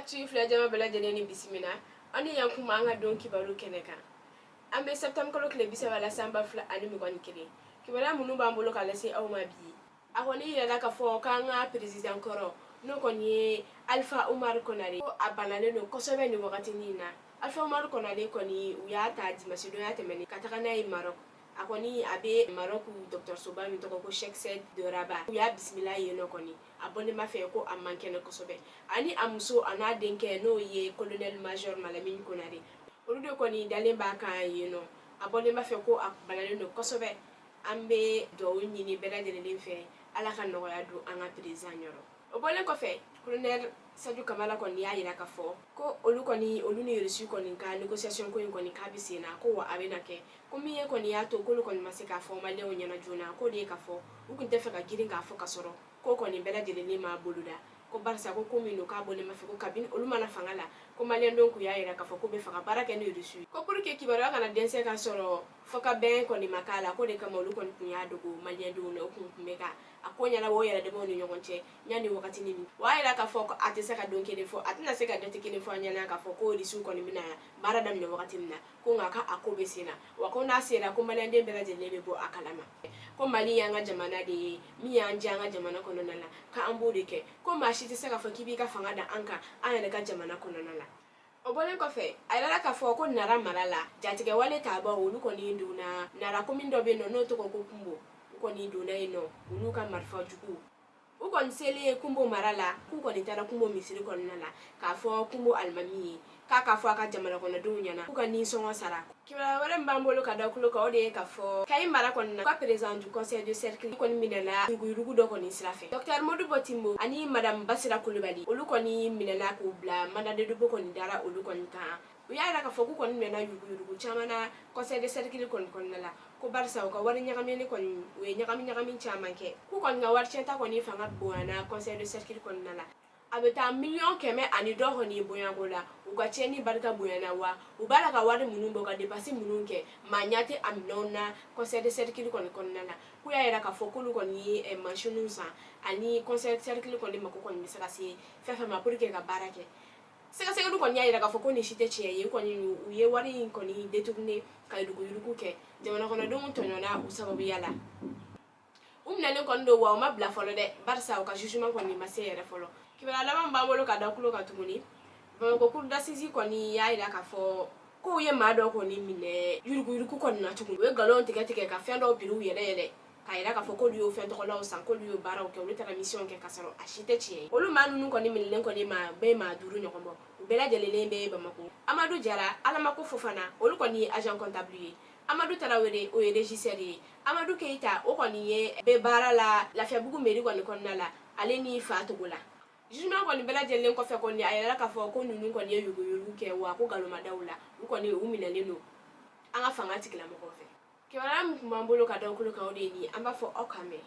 Actu filɛ jama bɛɛ lajɛlen ni bisimila. Aw ni yan kuma an ka don kibaru kɛnɛ kan. An bɛ septembre kalo tile 30 la, san 2021. Kibaruya minnu b'an bolo ka lase aw ma bi, a kɔni yirala k'a fɔ k'an ka président kɔrɔ, n'o kɔni ye Alpha Oumar Konaré, ko a banalen don kosɛbɛ nin wagatinin na. Alpha Oumar Konaré kɔni, u y'a ta dimanche donya tɛmɛnen ka taga n'a ye Maroc. A kɔni a bɛ Maroc dɔgɔtɔrɔsoba min tɔgɔ ko Cheikh Said de Rabat, u y'a bisimila yen nɔ. Kɔni a bɔlen b'a fɛ ko a man kɛnɛ kosɛbɛ. Ani a muso a n'a denkɛ, n'o ye colonel major Malamine Konaré, olu de kɔni dalen b'a kan yen nɔ. A bɔlen b'a fɛ ko a banalen don kosɛbɛ. An bɛ dugawu ɲini bɛɛ lajɛlen fɛ, Ala ka nɔgɔya don an ka président yɔrɔ. O bɔlen kɔfɛ, colonel Sadio Kamara kɔni y'a jira k'a fɔ ko olu kɔni, olu ni Russie kɔni ka négociation ko in kɔni, k'a bɛ sen na, ko wa a bɛna kɛ. Ko min ye kɔni y'a to k'olu kɔni ma se k'a fɔ maliyɛnw ɲɛna joona, k'o de ye k'a fɔ u tun tɛ fɛ ka girin k'a fɔ ka sɔrɔ ko kɔni bɛɛ lajɛlen ma boloda, ko barisa ko min don, k'a bɔlen b'a fɛ ko kabini olu mana fanga la, ko maliyɛndenw kun y'a jira k'a fɔ ko bɛ fɛ ka baara kɛ ni Russie ye, ko pour que kibaruya kana dɛsɛ ka sɔrɔ fɔ ka bɛn kɔni ma k'a la, k'o de kama olu kɔni kun y'a dogo maliyɛndenw na. U kun bɛ ka a ko ɲɛnabɔ o yɛrɛ damaw ni ɲɔgɔn cɛ yanni wagatinin min. O y'a jira k'a fɔ a tɛ se ka don kelen fɔ, a tɛna se ka date kelen fɔ an ɲɛna k'a fɔ ko Russie kɔni bɛna baara daminɛ wagati min na, ko nka k'a ko bɛ sen na, wa ko n'a sera, ko maliyɛnden bɛɛ lajɛlen bɛ bɔ a kalama. Ko Mali y'an ka jamana de ye, min y'an diya an ka jamana kɔnɔna la, k'an b'o de kɛ, ko maa si tɛ se k'a fɔ k'i b'i ka fanga da an kan an yɛrɛ ka jamana kɔnɔna la. O bɔlen kɔfɛ, a yirala k'a fɔ ko Nara mara la, jatigɛwale tabaw, olu kɔni donna Nara commune dɔ bɛ yen nɔ, n'o tɔgɔ ko Kumbo. U kɔni donna yen nɔ, u n'u ka marifa jugu. U kɔni selen Kumbo mara la, k'u kɔni taara Kumbo misiri kɔnɔna la k'a fɔ Kumbo alimami ye k'a fɔ a ka jamana kɔnɔdenw ɲɛna k'u ka nisɔngɔ sara. Kibaruya wɛrɛ min b'an bolo ka da tulo kan, o de ye k'a fɔ Kayi mara kɔni na, ka président du conseil de cercle kɔni minɛna yuruguyurugu dɔ kɔni sira fɛ. Docteur Modibo Timbo ani madame Basira Kulubali, olu kɔni minɛna k'u bila, mandat de dépôt kɔni dara olu kɔni kan. U y'a yira k'a fɔ k'u kɔni minɛna yuruguyurugu caman na conseil de cercle kɔni kɔnɔna la, ko barisa u ka wari ɲagamini kɔni, u ye ɲagami ɲagami caman kɛ, k'u kɔni ka wari tiɲɛta kɔni fanga bonyana conseil de cercle kɔnɔna la. A bɛ taa 100 000 000 ani dɔ kɔni bonyako la. U ka tiɲɛni barika bonyana, wa u b'a la ka wari minnu bɔ ka dépense minnu kɛ, maa ɲɛ tɛ a minɛnw na conseil de cercle kɔni kɔnɔna la. K'u y'a yira k'a fɔ k'olu kɔni ye machines san ani conseil de cercle kɔni mako kɔni bɛ se ka se fɛn fɛn ma pour que ka baara kɛ. Sɛgɛsɛgɛliw kɔni y'a yira k'a fɔ ko nin si tɛ tiɲɛ ye. Kɔni u ye wari in kɔni détourné ka yuruguyurugu kɛ, jamana kɔnɔdenw tɔɲɔna u sababuya la. U minɛlen kɔni don, wa u ma bila fɔlɔ dɛ, barisa u ka jugement kɔni ma se yɛrɛ fɔlɔ. Kibaruya laban b'an bolo ka da tulo kan tuguni, Bamakɔ cour d'assises kɔni y'a yira k'a fɔ k'u ye maa dɔ kɔni minɛ yuruguyurugu kɔni na tuguni. U ye nkalon tigɛ tigɛ ka fɛn dɔw biriw yɛlɛ yɛlɛ k'a yira k'a fɔ k'olu y'o fɛn tɔgɔlaw san, k'olu y'o baaraw kɛ, olu taara mission kɛ, k'a sɔrɔ a si tɛ tiɲɛ ye. Olu maa ninnu kɔni minɛlen kɔni maa bɛɛ maa duuru ɲɔgɔn bɔ. U bɛɛ lajɛlenlen bɛ Bamakɔ. Amadu Jara, Alamako Fofana, olu kɔni ye agent comptable ye. Amadu Tarawele, o ye régisseur ye. Amadu Keyita, o kɔni ye bɛ baara la Lafiyabugu mairie kɔni kɔnɔna la, ale ni fa Togo la. Jugement kɔni bɛɛ lajɛlen kɔfɛ kɔni, a yɛrɛ k'a fɔ ko ninnu kɔni ye yuruguyurugu kɛ, wa ko nkalon la, u kɔni u minɛlen don an ka fanga tigilamɔgɔw fɛ. Kibaruya min tun b'an bolo ka da tulo kan, o de ye nin. An b'a fɔ aw k'an mɛn.